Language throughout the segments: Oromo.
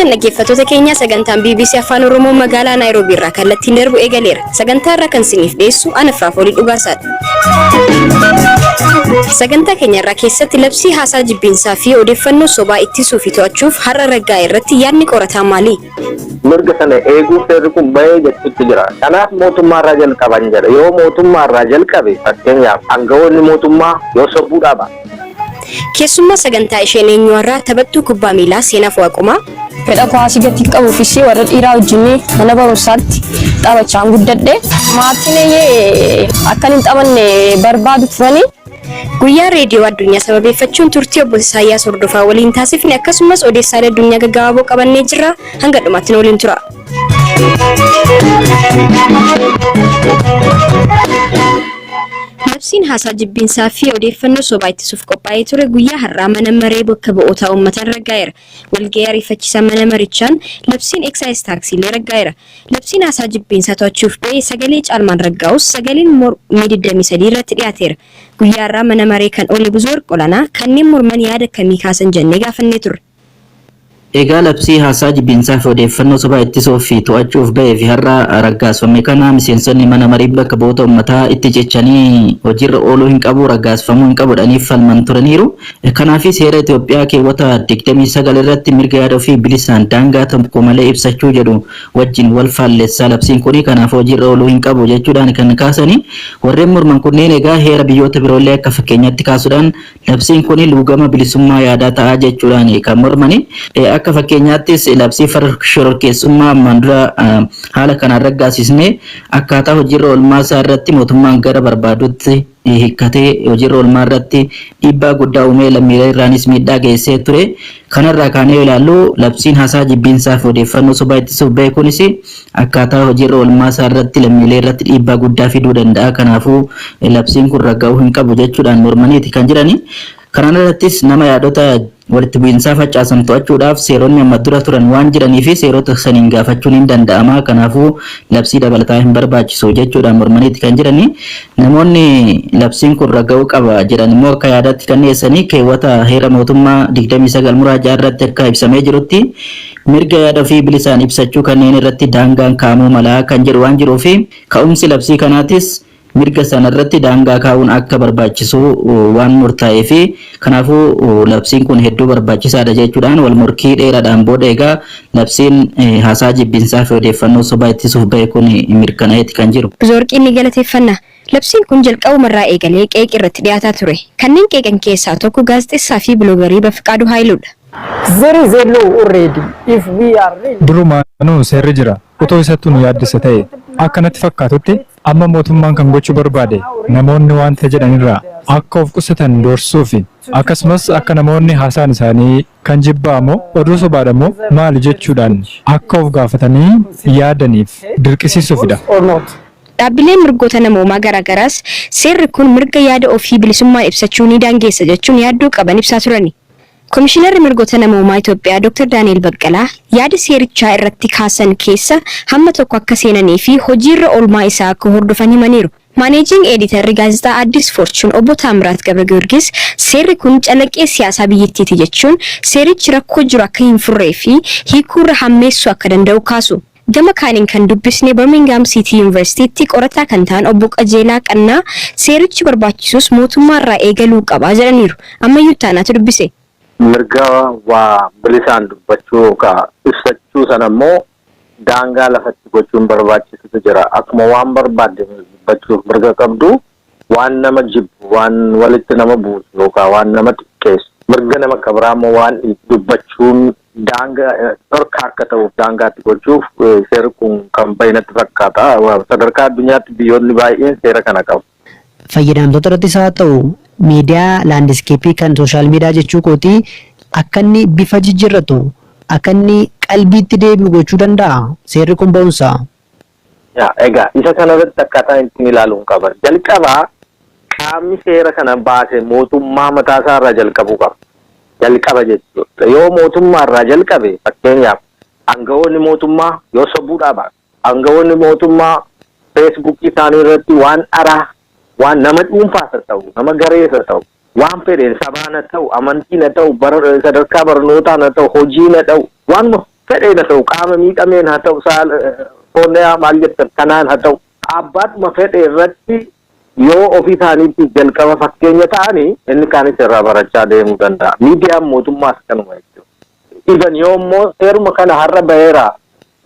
Oltan dhaggeeffattoota keenya, sagantaan BBC Afaan Oromoo magaalaa Naayiroobii irraa kallattiin darbu eegaleera. Sagantaa irraa kan isiniif dhiyeessu ana Firaafoolii Dhugaasaadha. Sagantaa keenya irraa keessatti labsii haasaa jibbiinsaa fi odeeffannoo sobaa ittisuu fi to'achuuf har'a raggaa'e irratti yaadni qorataa maali? Mirga sana eeguuf seerri kun bahee jechuutti jira. Kanaaf mootummaa irraa jalqaban jedha. Yoo mootummaa irraa jalqabe, fakkeenyaaf aangawoonni mootummaa yoo sobuu dhaaba. Keessummaa sagantaa isheen eenyuarraa taphattuu kubbaa miilaa Seenaaf Waaqumaa. Fedha kuwaasii gatii qabuufis warra dhiiraa wajjin mana barumsaatti taphachaan guddadhe. Maatiin eeyyee akkan hin taphanne barbaadu turani. Guyyaa reediyoo addunyaa sababeeffachuun turtii obbo Isaayyaas Hordofaa waliin taasifne, akkasumas odeessaalee addunyaa gaggabaaboo qabannee jirra. Hanga dhumaatti nu waliin tura. Labsiin haasaa jibbiinsaa fi odeeffannoo sobaa ittisuuf qophaa'ee ture guyyaa har'aa mana maree bakka bu'oota uummataan raggaa'eera. Walga'ii ariifachiisaa mana marichaan labsiin excise taaksiilee raggaa'eera. Labsiin haasaa jibbiinsaa to'achuuf ba'e sagalee caalmaan raggaa'us, sagaleen mormii 23 irratti dhiyaateera. Guyyaa har'aa mana maree kan oole Buzuwarq Olaanaa kanneen morman yaada akkamii kaasan jennee gaafannee turre. Egaa labsii haasaa jibbiinsaa fi odeeffannoo sobaa ittisuu fi to'achuuf ba'ee fi har'a raggaasfame kana miseensonni mana marii bakka bu'oota uummataa itti cichanii hojiirra ooluu hin qabu, raggaasfamuu hin qabu jedhanii falman turaniiru. Kanaafis heera Itoophiyaa keewwata 29 irratti mirga yaada ofii bilisaan daangaa tokko malee ibsachuu jedhu wajjin wal faallessaa labsiin kuni, kanaaf hojiirra ooluu hin qabu jechuudhaan kan kaasani. Warreen morman kunneen egaa heera biyyoota biroollee akka fakkeenyaatti kaasuudhaan labsiin kun luugama bilisummaa yaadaa ta'a jechuudhaan kan mormani. Akka fakkeenyaattis labsii farra shororkeessummaa ammaan dura haala kanaan raggaasisnee akkaataa hojiirra oolmaa isaa irratti mootummaan gara barbaadutti hiikkatee hojiirra oolmaa irratti dhiibbaa guddaa uumee lammiilee irraanis miidhaa geessee ture. Kanarraa kaanee ilaallu, labsiin haasaa jibbiinsaa fi odeeffannoo sobaa ittisuuf bahe kunis akkaataa hojiirra oolmaa isaa irratti lammiilee irratti dhiibbaa guddaa fiduu danda'a. Kanaafuu labsiin kun ragga'uu hin qabu jechuudhaan mormaniiti kan jirani. Kanaan irrattis nama yaadota walitti bu'iinsaa facaasan to'achuudhaaf seeronni amma dura turan waan jiranii fi seerota saniin gaafachuun hin danda'ama. Kanaafuu labsii dabalataa hin barbaachisu jechuudhaan mormaniiti kan jirani. Namoonni labsiin kun ragga'uu qaba jedhan immoo akka yaadaatti kan dhiyeessanii keewwata heera mootummaa 29 muraa 6 irratti akka ibsamee jirutti mirga yaada ofii bilisaan ibsachuu kanneen irratti daangaan kaa'amuu mala kan jedhu waan jiruu fi ka'umsi labsii kanaatis mirga sana irratti daangaa kaa'uun akka barbaachisu waan murtaa'ee fi kanaafuu labsiin kun hedduu barbaachisaadha jechuudhaan wal morkii dheeraadhaan booda egaa labsiin haasaa jibbiinsaa fi odeeffannoo sobaa ittisuuf bahe kun mirkanaa'eeti kan jiru. Buzuwarqiin ni galateeffanna. Labsiin kun jalqabumarraa eegalee qeeqii irratti dhiyaataa ture. Kanneen qeeqan keessaa tokko gaazexeessaa fi biloogarii Bafiqaaduu Haayiluudha. There is a law already. If we are really Durumaanuu seerri jira. Otoo isattuu nu yaaddessa ta'e. Akka natti fakkaatutti amma mootummaan kan gochuu barbaade namoonni wanta jedhanirraa akka of qusatan doorsisuu fi akkasumas akka namoonni haasaan isaanii kan jibbaamoo oduu sobaadhamoo maali jechuudhaan akka of gaafatanii yaadaniif dirqisiisuufidha. Or not. Dhaabbileen mirgoota namoomaa garaagaraas seerri kun mirga yaada ofii bilisummaan ibsachuu ni daangeessa jechuun yaaddoo qaban ibsaa turani. Komishinarri mirgoota namoomaa Itoophiyaa Dr. Daani'el Baqqalaa yaada seerichaa irratti kaasan keessa hamma tokko akka seenanii fi hojiirra oolmaa isaa akka hordofan himaniiru. Managing editorri gaazexaa Addis Fortune obbo Taamiraat Gabra Giyoorgis seerri kun calaqqee siyaasaa biyyattiiti jechuun seerichi rakkoo jiru akka hin furree fi hiikuurra hammeessuu akka danda'u kaasu. Gama kaaniin kan dubbisne Birmingham City Universitytti qorataa kan ta'an obbo Qajeelaa Qannaa seerichi barbaachisus mootummaarraa eegaluu qaba jedhaniiru. Ammayyuu taanaatu dubbise. Mirga waa bilisaan dubbachuu yookaan ibsachuu sana immoo daangaa lafatti gochuun barbaachisutu jira. Akkuma waan barbaadde dubbachuuf mirga qabdu, waan nama jibbu, waan walitti nama buusu yookaan waan nama xiqqeessu, mirga nama kabiraa immoo waan dubbachuun daangaa dhorkaa akka ta'uuf daangaatti gochuuf seerri kun kan bahe natti fakkaata. Sadarkaa addunyaatti biyyoonni baay'een seera kana qabu. Fayyadamtoota irrattis haa ta'u, miidiyaa landscape kan social media jechuu kooti, akka inni bifa jijjiirratu, akka inni qalbiitti deebi'u gochuu danda'a seerri kun ba'umsa. Egaa isa kanarratti akkaataa ittiin ilaaluun qaban. Jalqabaa qaamni seera kana baase mootummaa mataa isaa irraa jalqabuu qaba. Jalqaba jechuudha. Yoo mootummaa irraa jalqabe, fakkeenyaaf aangawoonni mootummaa yoo sobuu dhaaba, aangawoonni mootummaa Feesbuukii isaanii irratti waan dharaa, waan nama dhuunfaas haa ta'u, nama garees haa ta'u, waan fedheen sabaan haa ta'u, amantiin haa ta'u, sadarkaa barnootaan haa ta'u, hojiin haa ta'u, waanuma Fedheen haa ta'u, qaama miidhameen haa ta'u, saala koorniyaa maal jettan kanaan haa ta'u, abbaatuma fedhe irratti yoo ofii isaaniitti jalqaba fakkeenya ta'anii, inni kaanis irraa barachaa deemuu danda'a. Miidiyaan mootummaas kanuma jechuudha. Even yoo immoo seeruma kana har'a baheera,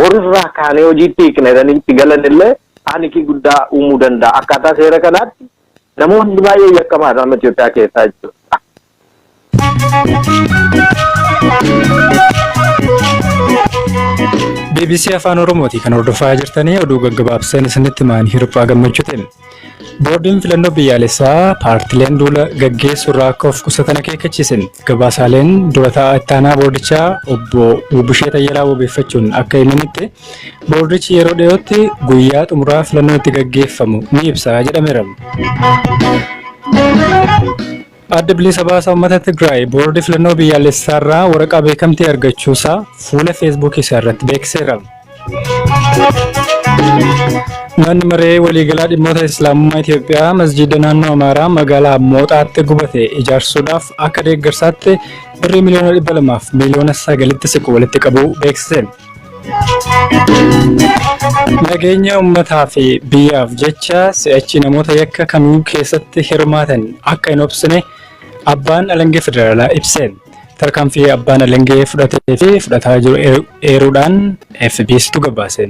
horirraa kaanee hojiitti hiikna jedhanii itti galan illee, panic guddaa uumuu danda'a. Akkaataa seera kanaatti namoonni baay'ee yakkamaadha amma Itoophiyaa keessaa jechuudha. BBC Afaan Oromooti kan hordofaa jirtanii. Oduu gaggabaabseen isinitti maan hirphaa gammachuutiin. Boordiin filannoo biyyaalessaa paartileen duula gaggeessuu irraa akka of qusatan akeekkachiise. Gabaasaaleen dura taa'aa ittaanaa boordichaa obbo Wubbishee Tayyalaa wabeeffachuun akka himanitti, boordichi yeroo dhiyootti guyyaa xumuraa filannoo itti gaggeeffamu ni ibsa jedhameera. Adda Bilisa Baasaa Uummata Tigraay boordii filannoo biyyaalessaarraa waraqaa beekamtii argachuusaa fuula Feesbuukii isaa irratti beeksiseera. Manni maree waliigalaa dhimmoota Islaamummaa Itoophiyaa masjiida naannoo Amaaraa magaalaa Mooxaatti gubate ijaarsuudhaaf akka deeggarsaatti birrii 209,000,000tti siqu walitti qabuu beeksise. Nageenya uummataa fi biyyaaf jecha si'achi namoota yakka kamuu keessatti hirmaatan akka hin obsine abbaan alangee federaalaa ibse. Tarkaanfii abbaan alangee fudhatee fi fudhataa jiru eeruudhaan FBCtu gabaase.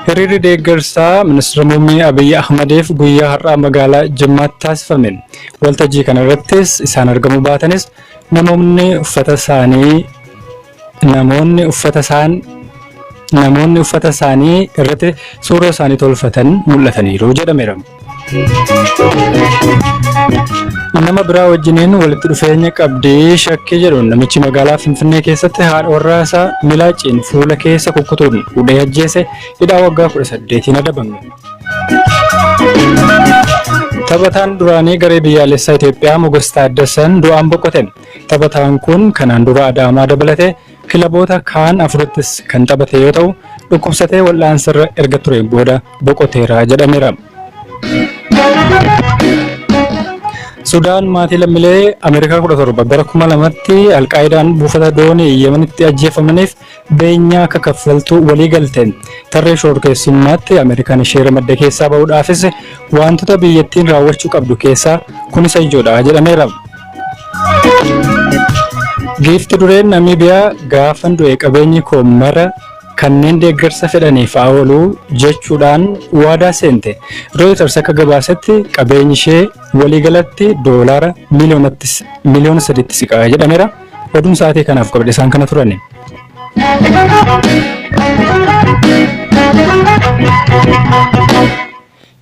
Hiriirri deeggarsaa ministeera muummee Abiyyi Ahmadiif guyyaa har'aa magaalaa Jimmaatti taasifame. Waltajjii kana irrattis isaan argamuu baatanis, namoonni uffata isaanii irratti suuraa isaanii tolfatan mul'ataniiru jedhameera. Nama biraa wajjiniin walitti dhufeenya qabdii shakkii jedhuun namichi magaalaa Finfinnee keessatti haadha warraa isaa milaaciin fuula keessa kukkutuun hudhee ajjeese hidhaa waggaa 18n adabame. Taphataan duraanii garee biyyaalessaa Itoophiyaa Mogas Taaddasan du'aan boqote. Taphataan kun kanaan dura Adaamaa dabalatee kilaboota kaan afurittis kan taphate yoo ta'u, dhukkubsatee wal'aansarra erga tureen booda boqoteera jedhameera. Sudaan maatii lammiilee Ameerikaa 17 bara 2000tti Alqaayidaan buufata doonii Yemenitti ajjeefamaniif beenyaa akka kaffaltu walii galte. Tarree shororkeessummaatti Ameerikaan ishee ramadde keessaa bahuudhaafis wantoota biyyattiin raawwachuu qabdu keessaa kun isa ijoodha jedhameera. Giifti dureen Namiibiyaa "Gaafan du'e qabeenyi koo mara kanneen deeggarsa fedhaniif haa oolu" jechuudhaan waadaa seente. Reuters akka gabaasetti qabeenyi ishee waliigalatti doolaara 3 miiliyoona siqaa jedhameera. Oduun sa'aatii kanaaf qabadhe isaan kana turani.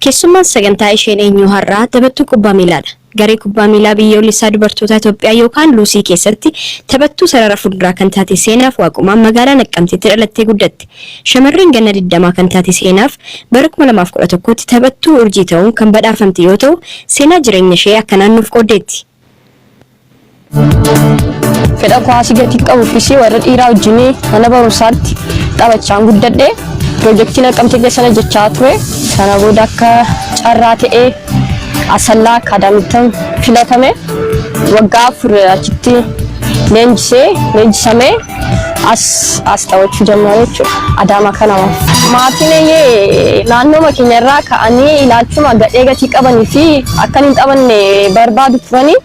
Keessummaan sagantaa isheen eenyu har'aa taphattuu kubbaa miilaadha. Garee kubbaa miilaa biyyoolessaa dubartoota Itoophiyaa yookaan Luusii keessatti taphattuu sarara fuulduraa kan taate Seenaaf Waaqumaan magaalaa Naqqamteetti dhalattee guddatte. Shamarreen ganna 20 kan taate Seenaaf bara 2011tti taphattuu urjii ta'uun kan badhaafamte yoo ta'u, seenaa jireenya ishee akkanaan nuuf qooddeetti. Fedha kuwaasii gatii qabuuf ishee warra dhiiraa wajjin mana barumsaatti taphachaan guddadhe. Piroojeektii Naqamtee keessa hojjechaa ture. Sana booda akka carraa ta'ee Asallaa Akaadaamiitti filatame. Waggaa 4 achitti leenjisee leenjisamee as taphachuu jalqabe jechuudha. Adaamaa kanama. Maatiin eeyyee naannooma keenya irraa ka'anii ilaalchuma gadhee gatii qabanii fi akka hin taphanne barbaadu turanii,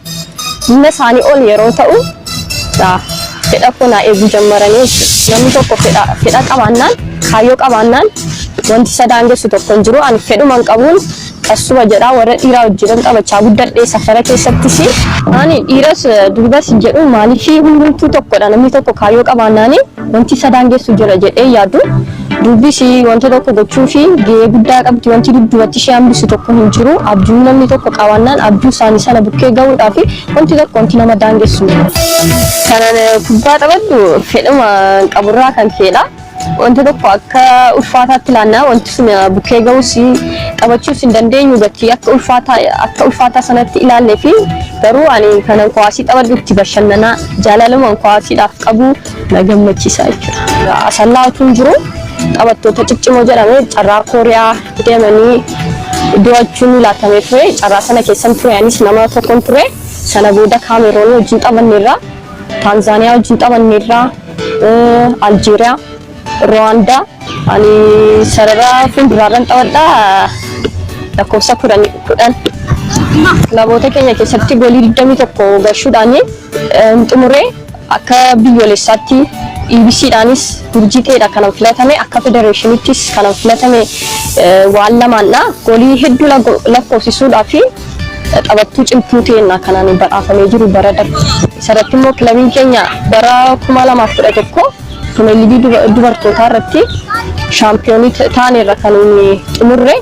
humna isaanii ol yeroo ta'u fedha koo naa eeguu jammaranii jechuudha. Namni tokko fedha qabaannaan, kaayyoo qabaannaan, wanti isa daangessu tokko hin jiru. Ani fedhuma hin qabuun qassuba jedhaa warra dhiiraa wajjin taphachaa guddadhee safara keessattis. Ani dhiiras durbas hin jedhu, maaliif hundumtuu tokkodha. Namni tokko kaayyoo qabaannaani wanti isa daangessu jira jedhee yaadu. Durbis wanta tokko gochuu fi gahee guddaa qabdi. Wanti dudduubatti ishee hambisu tokko hin jiru. Abjuu namni tokko qabaannaan abjuu isaanii sana bukkee gahuudhaaf wanti tokko wanti nama daangessu. Kanan kubbaa taphadhu fedhuma qaburraa kan ka'edha. Wanta tokko akka ulfaataatti ilaannaa wanti sun bukkee gahus taphachuus hin dandeenyu gatii akka ulfaataa sanatti ilaallee fi garuu ani kanan kuwaasii taphadhu itti bashannanaa, jaalaluma kuwaasiidhaaf qabu na gammachiisa jechuudha. Asallaa utuu hin jiru taphattoota ciccimoo jedhame carraa Kooriyaa deemanii do'achuun laatamee ture. Carraa sana keessan ture, anis nama tokkon ture. Sana booda Kaameroon wajjin taphanneerra. Taanzaaniyaa wajjin taphanneerra, Aljeeriyaa, Ruwaandaa. Ani sarara fuulduraarran taphadha, lakkoofsa 10. Kilaboota keenya keessatti goolii 21 gashuudhaan xumuree, akka biyyoolessaatti EBCdhaanis urjii ta'edha kanan filatame, akka federeeshinittis kanan filatame waan lamaadha. Goolii hedduu lakkoofsisuudhaa fi taphattuu cimtuu ta'eenna kanaan badhaafamee jiru bara darbe. Isarratti immoo kilabiin keenya bara 2011 Pirimeer Liigii dubartootaa irratti shaampiyoonii taaneerra kan xumurre.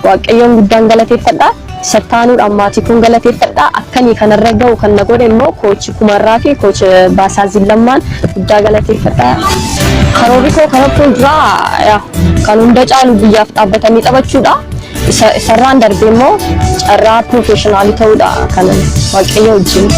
Waaqayyoon guddaan galateeffadha. Sattaanuudhaan maatii kun galateeffadha. Akkanii kanarra gahu kan na godhe immoo coach Kumarraa fi coach Baasaazin Lammaan guddaa galateeffadha. Karoorri koo kana fuulduraa kan hunda caalu biyyaaf dhaabbatanii taphachuudha. Isarraan darbee immoo carraa professional ta'uudha kan Waaqayyo wajjin.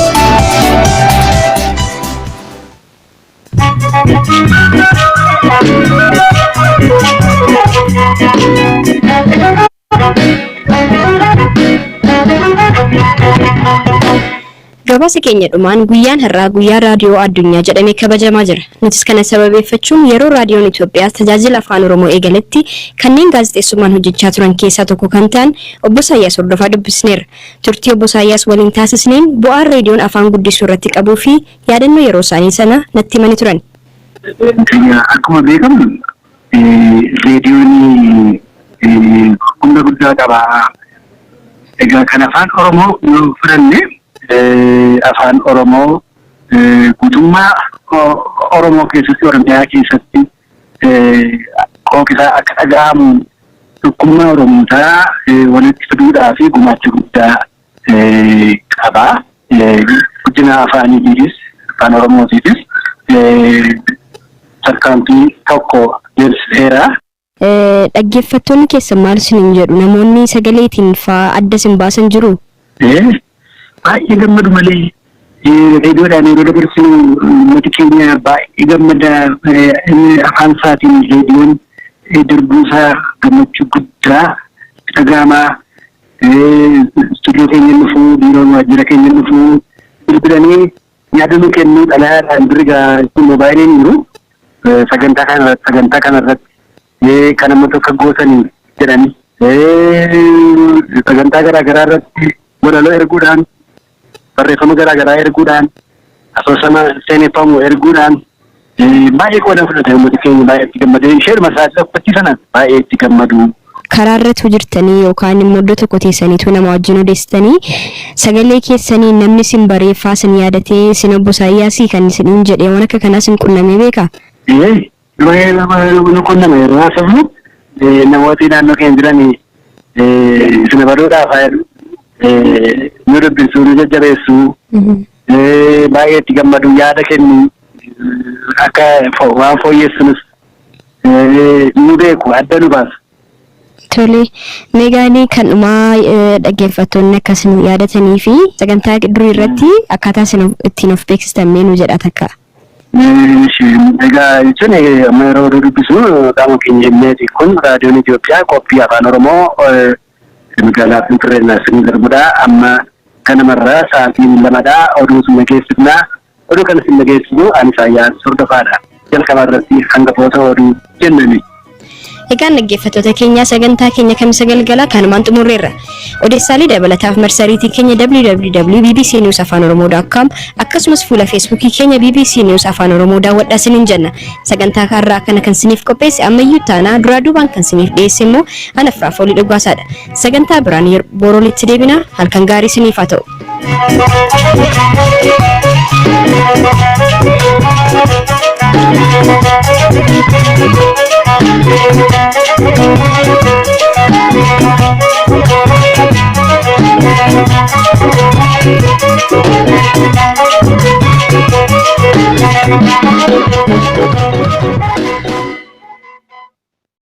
Gabaasa keenya dhumaan, guyyaan har'aa guyyaa raadiyoo addunyaa jedhamee kabajamaa jira. Nutis kana sababeeffachuun yeroo raadiyoon Itoophiyaa tajaajila afaan Oromoo eegaletti kanneen gaazexeessummaan hojjechaa turan keessaa tokko kan ta'an obbo Isaayyaas Hordofaa dubbisneerra. Turtii obbo Isaayyaas waliin taasisneen bu'aan reediyoon afaan guddisuu irratti qabuu fi yaadannoo yeroo isaanii sana natti himanii turan. Akkuma beekamu reediyoon humna guddaa qaba. Egaa kan afaan Oromoo yoo fudhanne, afaan Oromoo guutummaa Oromoo keessatti, Oromiyaa keessatti qooqisaa akka dhaga'amu, tokkummaa Oromootaa walitti fiduudhaa fi gumaacha guddaa qaba. Guddina afaaniitiifis, afaan Oromootiifis tarkaanfii tokko deemsiseera. Dhaggeeffattoonni keessan maal isiniin jedhu? Namoonni sagaleetiin faa adda isin baasan jiru? Baay'ee gammadu malee, reediyoodhaan yeroo dabarsinu uummati keenya baay'ee gammada. Afaan isaatiin reediyoon darbuusaa gammachuu guddaa dhaga'amaa. Istuudiyoo keenya dhufuu, biiroo waajjira keenya dhufuu, bilbilanii yaada nu kennuu, xalayaadhaan. Duri gaa moobaayiliin jiru, sagantaa kanarratti kan amma tokko gootanii jedhanii, sagantaa garaa garaa irratti walaloo erguudhaan, barreeffama garaa garaa erguudhaan, asoosama seeneffamu erguudhaan baay'ee qooda fudhate. Uummati keenya baay'ee itti gammadee, isheedhuma isaa uffachii sana baay'ee itti gammadu. Karaa irratti jirtanii yookaan immoo iddoo tokko teessaniitu nama wajjin odeessitanii sagalee keessanii namni isin bareeffaa isin yaadatee, isin obbo Isaayyaasii kan isiniin jedhee, waan akka kanaa isin qunnamee beekaa? Duree nu qunname. Yeroo haasofnu namooti naannoo keenya jiran isin baruudhaaf nu dubbisuu, nu jajjabeessuu, baay'ee itti gammadu, yaada kennu, akka waan fooyyessinus nu beeku, adda nu baasu. Tole, meegaanii kan dhumaa, dhaggeeffattoonni akkasin yaadatanii fi sagantaa durii irratti akkaataa isin ittiin of beeksistan mee nu jedha takka. Egaa jechuun amma yeroo oduu dubbisnu qaama keenya himneeti, kun raadiyoon Itoophiyaa qophii afaan Oromoo magaalaa Finfinnee isin darbudha. Amma kanamarraa sa'aatiin 2dha, oduu isin dhageessifna. Oduu kana isin dhageessifnu ani Isaayyaas Hordofaadha. Jalqaba irratti hangafoota oduu jennani. Egaan dhaggeeffattoota keenyaa, sagantaa keenya kamisa galgalaa kanumaan xumurreerra. Odeessaalee dabalataaf marsariitii keenya www.bbcnewsafaanoromoo.com akkasumas fuula Feesbuukii keenya BBC News Afaan Oromoo daawwadhaa isiniin jenna. Sagantaa har'aa kana kan isiniif qopheesse Ammayyuu Taanaa, duraa duubaan kan isiniif dhiyeesse immoo ana Firaafoolii Dhugaasaadha. Sagantaa biraan boorolitti deebina, halkan gaarii isiniif haa ta'u.